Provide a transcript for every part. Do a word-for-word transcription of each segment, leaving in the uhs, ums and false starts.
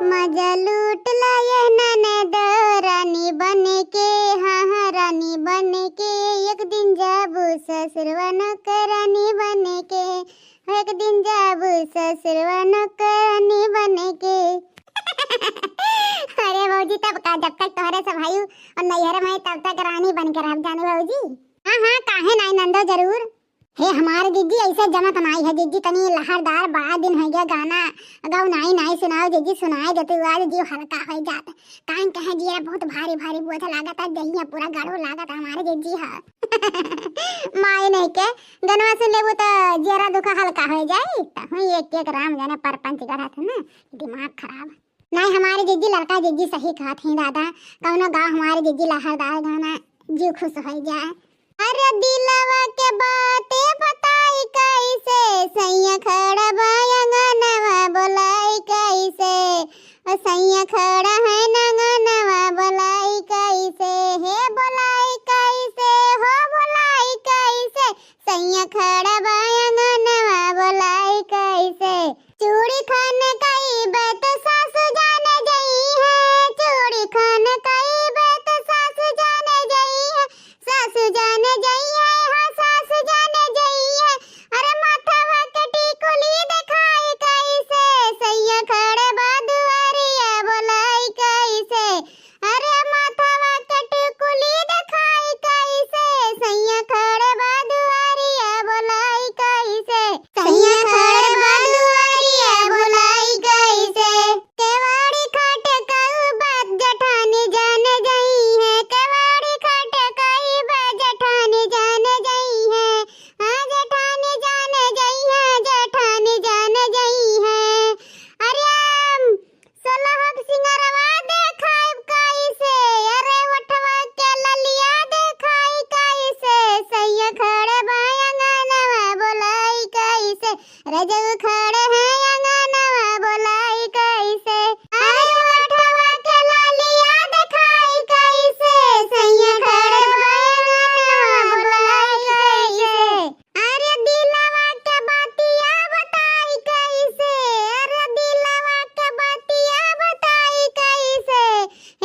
मजा लूट ला ये ननदो रानी बन के, हाँ, हाँ, रानी बन के। एक दिन जाबू ससुरवा नौकरानी बन के, एक दिन जाबू ससुरवा नौकरानी बन के। अरे भौजी, तब का, जब तक तोहरे से भाई और नैहर में, तब तक रानी बन के रहब जाने भौजी। हाँ, हाँ, काहे नाई नंदो, जरूर। हे हमार जिज्जी, ऐसे जनत नाई है जिज्जी, तनी लहरदार, बड़ा दिन होइ गया गाना गाओ, नाई नाई सुनाओ जिज्जी, सुनाए देतू, आज जीव हल्का होइ जात। काहे कहे जिया बहुत भारी भारी बोझ लागत है, जहिया पूरा गढ़ो लागत है हमारे जिज्जी है। माई नहीं के गनवा सुन लेबू त जियरा दुख हल्का होइ जाई। त हुई एक एक राम जाने परपंच गढ़त है ना, दिमाग खराब। नाई हमारे जिज्जी, लड़का जिज्जी सही कहत हैं दादा, कौनो गाओ हमारे जिज्जी लहरदार गाना, जीव खुश होइ जाए। अरे दिलवा के बातें बताई कैसे, सैया खड़ा बा अंगनवा बोलाई कैसे, ओ सैया खड़ा है अंगनवा बोलाई कैसे, हे बोलाई कैसे, हो बोलाई कैसे, सैया खड़ा बा अंगनवा बोलाई कैसे। चूड़ी खन कईबे तो सासु जाने जइहे, चूड़ी खन कईबे तो सासु जाने जइहे, सासु जाने जइहे, हाँ, सासु जाने जइहे। अरे माथवा के टिकुली देखाई कैसे, सैया खड़े बा दुआरिया बोलाई कैसे। अरे माथवा के टिकुली देखाई कैसे, सैया खड़े बा दुआरिया बोलाई कैसे, सैया खड़े बा दुआरिया बोलाई कैसे। केवाड़ी खटकल बा जेठानी जाने जइहे, केवाड़ी खटकल बा जेठानी जाने जइहे, हाँ जेठानी जाने जइहे, जेठानी जाने जइहे। अरे हम सोलह के सिंगरवा देखाई कैसे, अरे ओठवा के ललिया देखाई कैसे, सैया खड़े बा अंगनवा बोलाई कैसे, रजऊ खड़े हैं अंगनवा बोलाई कैसे। अरे ओठवा के ललिया देखाई कैसे, सैया खड़े बा अंगनवा बोलाई कैसे। अरे दिलवा के बतिया बताई कैसे, अरे दिलवा के बतिया बताई कैसे,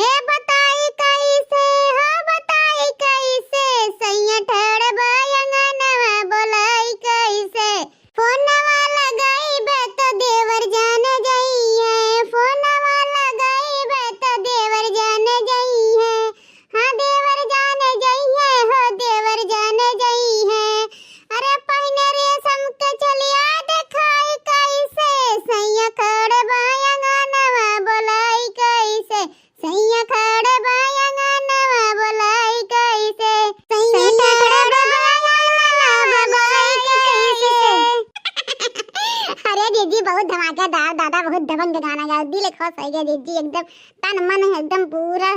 हे बताई कैसे, हो बताई कैसे, सैया ठड़बा अंगनवा बोलाई कैसे। फोनवा लगाइबे तो देवर जान जइहे, फोनवा लगाइबे तो देवर जान जइहे, हाँ देवर जान जइहे, हो देवर जान जइहे। अरे पहिने रेशम के चोलिया देखाई कैसे, सैया खड़बा अंगनवा बोलाई कैसे, सैया खड़बा अंगनवा बोलाई कैसे, सैया खड़बा अंगनवा बोलाई कैसे। अरे दीदी, बहुत धमाकेदार दादा, बहुत दबंग गाना गाओ, दिल खुश होइ गया दीदी, एकदम तन मन एकदम पूरा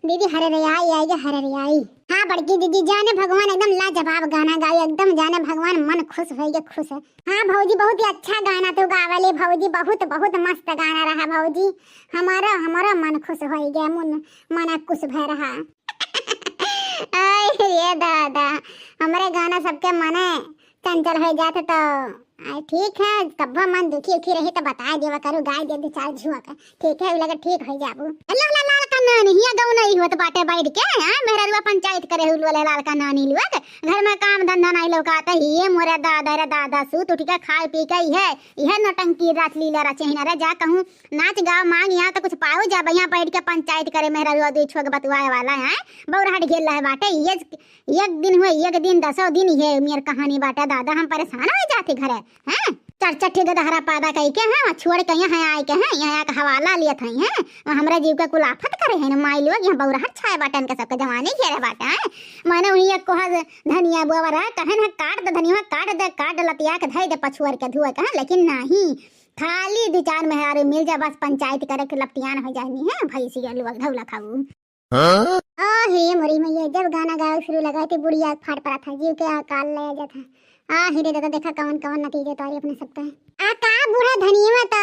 दीदी हररियाई आइगे, हररियाई। हाँ बड़की दीदी, जाने भगवान एकदम लाजवाब गाना गाई, एकदम जाने भगवान मन खुश होइगे, खुश है। हाँ भौजी, बहुत ही अच्छा गाना तू गावले भौजी, बहुत बहुत मस्त गाना रहा भौजी। हमारा हमारा मन खुश होइगे, मन मना खुश भय रहा। आय रे दादा, हमरे गाना सबके मने चंचल होइ जात तो, आ, ठीक है, कब्बो मन दुखी उखी रही तो बताइ देवा करू, गाइ दे दू चार झुआ के, ठीक है, उ लगे ठीक होइ जाबू। ए, ला, ला, लाल का नानी, हिया गौ नहीं होत बाटे बैठ के, हाँ, मेहररुआ पंचायत करे हुल वाले लाल का नानी लोग, घर में काम धंधा नहीं लौकाता, हिये मोरे दादा रे दादा, सूत उठ के खाए पी के इहे, इहे नौटंकी रात लीला रचे ही ना रे, जा कहूँ नाच गाओ मांग, यहाँ तो कुछ पाओ जा, यहाँ बैठ के पंचायत करे मेहररुआ दू छुआ के बतुआए वाला है, बौराहट घेल रहे बाटे, ये एक दिन हुए, एक दिन, दसों दिन इहे मेर कहानी बाटे दादा, हम परेशान होइ जाते घरे, हैं? चार चार ठे गदहरा पैदा कई के, हैं? वहाँ छोड़ के यहाँ आए के, हैं? यहाँ आके हवाला लियत हैं, हैं? वहाँ हमरा जीव के कुल आफत करे हैं ना, माई लोग यहाँ बौराहट छाए बाटे, इनके सबके जवानी घेरे बाटे, हैं? मैंने वही एक कोहा धनिया बोवरा, कहे ना काट दे धनिया, काट दे, काट दे, लतिया के धई दे पछुअर के धुआ के, हैं? लेकिन नहीं, खाली दू चार मेहरारू मिल जा, बस पंचायत करे के लपटियान होइ जानी है, भैंसी के लोग धौला खाऊ। हाँ? आ हे मोरी मैया, जब गाना गावे शुरू लगा थी बुढ़िया फाट पड़ा था, जीव के अकाल ले जाता। आ हे रे दादा, देखा कवन कवन नतीजा तारी अपने सबका। आ का बूढ़ा धनिया तो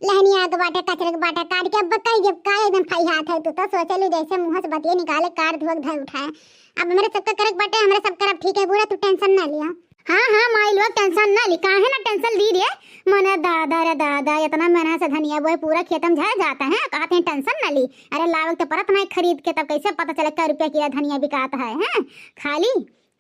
लहनिया के बाटे, कचरे के बाटे, काट के अब कई जब का एकदम फैहात है, तू तो सोचे लू जैसे मुंह से बतिये निकाले, काट धुअक धर उठाए। अब हमरे सबका करे के बाटे, हमरे सब करब ठीक है बूढ़ा, तू tension ना लिया। हाँ हाँ माई लोग, टेंशन ना ली। काहे ना टेंशन ली रे? मने दादा रे दादा, इतना मेहनत से धनिया बोए, पूरा खेतम झर जाता है, कहत हैं टेंशन ना ली। अरे लावक तो परत नहीं खरीद के, तब कैसे पता चले कै रुपया किला धनिया बिकात है? हैं? खाली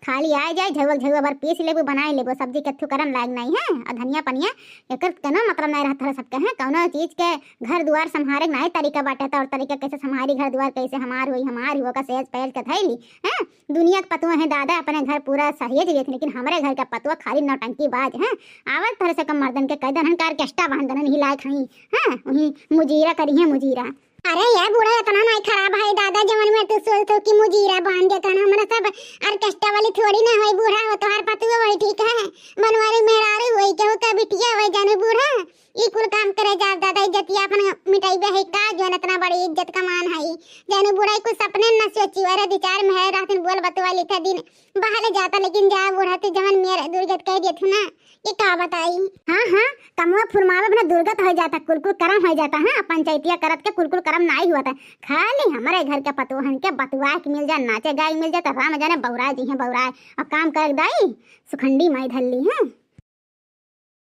खाली आए जाए, झउआ झउआ भर पीस लेबो, बनाए लेबो, सब्जी कथू करन लायक नहीं है। और धनिया पनिया एकर कोनो मतलब नहीं रहत है सबके, हैं? कौनो चीज के घर दुआर संभारे के नहीं तरीका बाटे, तौर तरीका कैसे संभारी घर दुआर, कैसे हमार होई, हमार होई, ओका सहेज पहेज के धैली, हैं? दुनिया के पतुआ है दादा, अपने घर पूरा सहेज लेत, लेकिन हमरे घर के पतुआ खाली नौटंकी बाज है। आवत तरह से कम मर्दन के कह दन, हन का ऑर्केस्ट्रा बांध दन, हिलाए खाई, हैं? वही मुजीरा करी है, मुजीरा। अरे ये बूढ़ा इतना नहीं खराब है दादा, जवन में तू सोच तो कि मुजीरा बांध देता ना, हमरा सब ऑर्केस्ट्रा वाली थोड़ी ना होई बूढ़ा, हो तोहार पतुआ वही ठीक है, बनवारी मेहरारू वही केहू का बिटिया वही जानू बूढ़ा, ई कुल काम करे जा दादा, इज्जतिया अपन मिटाइबे है का, जवन इतना बड़ी इज्जत का मान है जानू बूढ़ा, ई कुछ सपने न सोची। अरे दो चार मेहर रहतिन बोल बतवा लेता दिन बहल जाता, लेकिन जा बूढ़ा तू जवन मेरे दुर्गत कह देत ना, ये का बताई। हाँ हाँ, कमवा फुरमावे बिना दुर्गत हो जाता, कुल कुल करम हो जाता। हाँ, पंचायतिया करत के कुल कुल करम नाई हुआ था। खाली हमरे घर के पतोहन के बतुआ के मिल जा, नाचे गाए मिल जा, तो राम जाने बौराए जी हैं बौराए। और काम कर दाई सुखंडी माई धल्ली है।